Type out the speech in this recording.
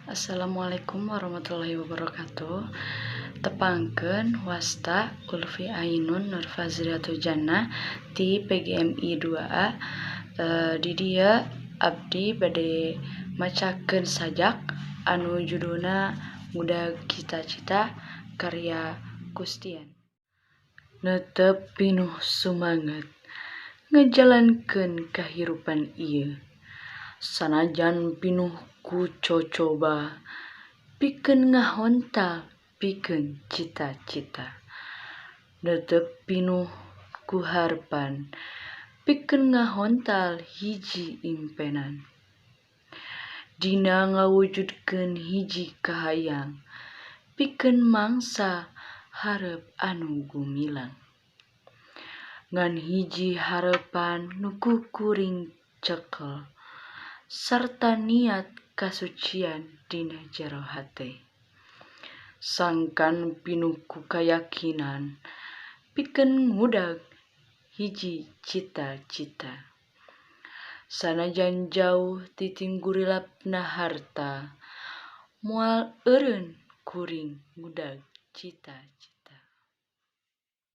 Assalamualaikum warahmatullahi wabarakatuh. Tepangkeun wasta Ulfi Ainun Nur Fazriatul Jannah ti PGMI 2A. Di dieu abdi bade macakeun sajak anu judulna Ngudag Cita-Cita karya Kustian. Neuteup pinuh sumanget ngajalankeun kahirupan ieu, sanajan pinuh ku cocoba pikeun ngahontal pikeun cita-cita. Neuteup pinuh ku harepan pikeun ngahontal hiji impenan. Dina ngawujudkeun hiji kahayang pikeun mangsa hareup anu gumilang. Ngan hiji harepan nu ku kuring cekel sarta niat kasucian dina jero hate. Sangkan pinuh ku kayakinan pikeun ngudag hiji cita-cita. Sanajan jauh ti tingurilapna harta, moal eureun kuring ngudag cita-cita.